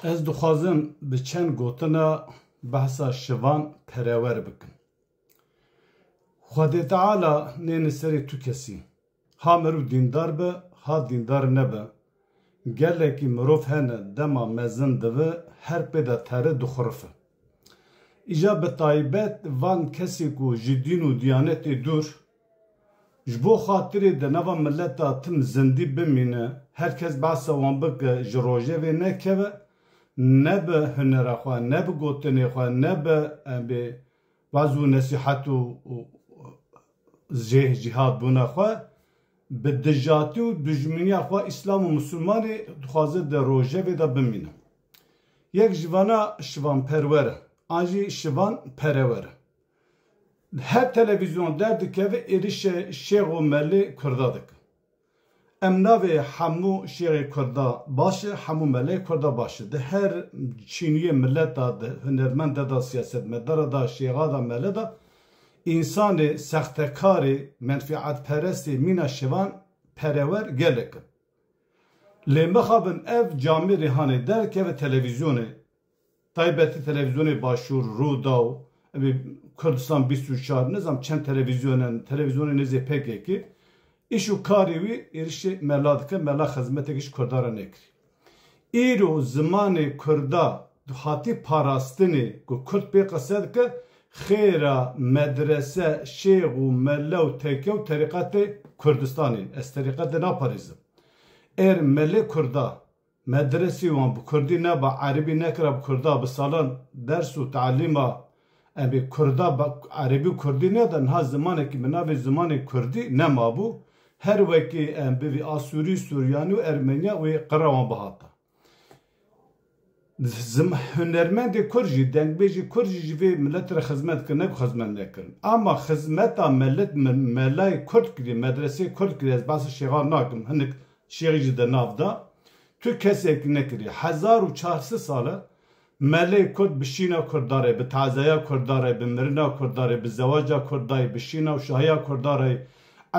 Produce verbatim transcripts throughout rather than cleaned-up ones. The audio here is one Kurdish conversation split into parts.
Ez dixwazim bi çend gotina behsa Şivan Perewer bikim. Xwedê Teala nêne serê tu kesî. Ha mirov dîndar be, ha dîndar nebe. Gelekî mirov hene dema mezin dibe, her pê de tere dixurife. Îja bi taybet van kesê ku ji dîn û diyanetê dûr, ji bo xatirê di nava mileta tim zindî bimîne, her kes behsa wan bike, ji rojevê nekeve, ne bi hunera xwe, ne bi gotinê xwe, ne bi, em bê, wez û nesîhet û, û jê-, jîhadbûna xwe, bi dijatî û dijminiya xwe Îslam û Misilmanê dixwaze di rojevê de bimîne. Yek ji vana Şivan Perwer e, an jî Şivan Perewer e. Her televîzyon derdikeve êrişê şêx û melê Kurda dike. Em navê hemû şêxê Kurda baş e, hemû melê Kurda baş e. Di her çîniyê mileta de, hunermende de, siyasetmedara da, şêxa da, mele da, însanê sextekarê, menfîetperestê mîna Şivan Perewer gelek in. Lê mixabin ev camêrê hanê derkeve televîzyonê, taybetî televîzyonê Başûr, Rûdaw, em ê Kurdistan bîst û çar, nizam çend televîzyon in, televîzyonê nêzê P K K, îş û karê wî êrişê mela dike, mela xizmeteke ji Kurdan re nekirî. Îro zimanê Kurda hatî parastinê ku Kurd pê qise dike, xêra medrese, şêx û mele û tekke û terîqetê Kurdistanê. Ez terîqetê naparêzim. Êr melê Kurda, medresî wan bi Kurdî neba, Erebî nekira bi Kurda, bi salan ders û talîma, em ê Kurda ba-, Erebî û Kurdî neda, niha zimanekî bi navê zimanê Kurdî nemabû. Her wekî em bivî Asûrî, Suryanî û Ermeniya wê qira wan bihata. Zim-, hunermendê Kurd jî, dengbêjê Kurd jî ji vê miletê re xizmet kirin, ne ku xizmet nekirin. Ama xizmeta milet, me-, melayê Kurd kirî, medreseyê Kurd kirî, ez behsa şêxan nakim, hinek şêxî jî di nav da, tu kesekî nekirî. Hezar û çar sed sal e, meleyê Kurd bi şîna Kurda re, bi tazeya Kurda re, bi mirina Kurda re, bi zewaca Kurda ye, bi şîna û şahiya Kurda re,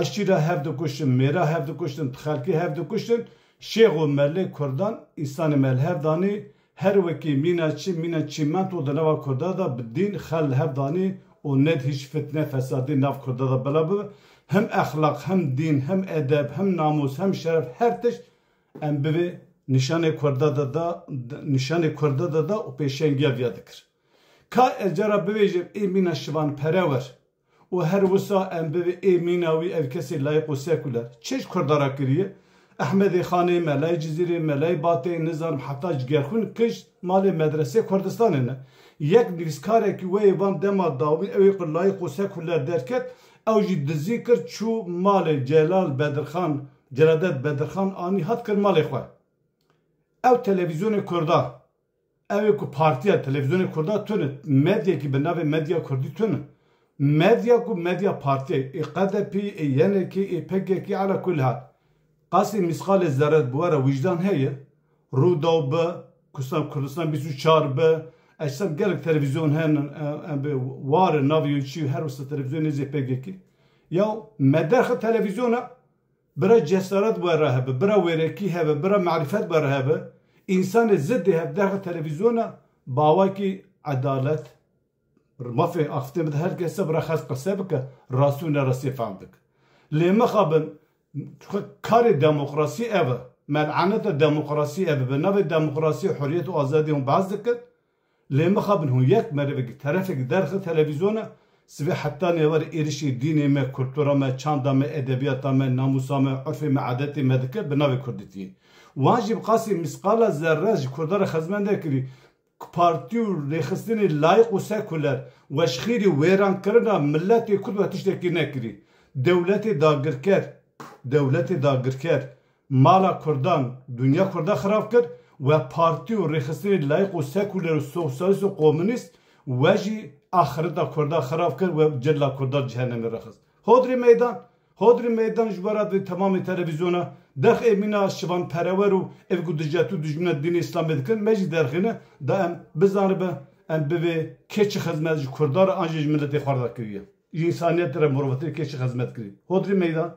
eşîra hev dikuştin, mêra hev dikuştin, xelkê hev dikuştin, şêx û melê Kurdan, însanê me li hev danî, her wekî mîna çi, mîna çîmento di nava Kurda de bi dîn xel li hev danî û ned hîç fitne, fesadî nav Kurda de bila bibe. Hem exlaq, hem dîn, hem edeb, hem namûs, hem şeref, her tişt em bivê nîşanê Kurda de da, nîşanê Kurda de da û pêşengiya viya dikir. Ka ez cara bivêjim, ê mîna Şivan Perewer û her wisa em bivê ê mîna wî, ev kesê layîq û sekuler. Çi ji Kurda re kiriye? Ehmedê Xanê, Melayê Cizîrê, Melayê Bateyê, nizanim heta Cigerxwîn kişt malê medresê Kurdistanê ne. Yek nivîskarekî wê yê van dema dawî, ew ê ku layîq û sekuler derket, ew jî dizî kir, çû malê Celal Bedirxan, Celadet Bedirxan anî hat kir malê xwe. Ew televîzyonê Kurda, ew ê ku partiya televîzyonê Kurda tune, medyekî bi navê medya Kurdî tune. Medya ku medya partiyê, ê K D P, ê Y N K, ê P K K, ala kul hal. Qasî mîsqalê zerret bi we re wîjdan heye? Rûdaw bi, Kurdistan, Kurdistan bîst û çar bi, eşsem gelek televîzyon henin, e, em bi war in, navê wî çi, her wisa televîzyonê zê P K K. Ya me derxe televîzyona, bira cesaret we re hebe, bira wêrekî hebe, bira marîfet we re hebe, însanê zidê hev derxe televîzyona, bawakî edalet, mafê axiftinê bide her kese, bira xelk qise bike, rastî û nerastî fehm bike. Lê mixabin, karê demokrasî ev e. Mel'aneta demokrasî ev e. Bi navê demokrasî, hurriyet û azadî hûn behs dikin. Lê mixabin hûn yek merivekî, terefekî derxe televîzyona, sivê heta nêverê êrişê dînê me, kultura me, çanda me, edebiyata me, namûsa me, urfê me, adetê me dike bi navê Kurdîtiyê. Wan jî bi qasî mîsqala zerre ji Kurda re xizmet nekirî. Partî û rêxistinê layîq û sekuler, weşxîrî wêrankirina miletê Kurd we tiştekî nekirî. Dewletê dagirker, dewletê dagirker, mala Kurdan, dinya Kurda xirab kir, we partî û rêxistinê layîq û sekuler û sosyalîst û komûnîst, we jî axireta Kurda xirab kir, we cila Kurda cehennemê rexist. Hodrî meydan, hodrî meydan ji we re di temamê televîzyona, derx ê mîna Şivan Perewer û ev ku dijatî û dijmîna dînê Îslamê dikin, me jî derxîne, da em bizanibe, em bivê kê çi xizmet ji Kurda re an jî ji miletê xwe re kiriye. Ji însaniyetê re, mirovatiyê kê çi xizmet kirî. Hodrî meydan.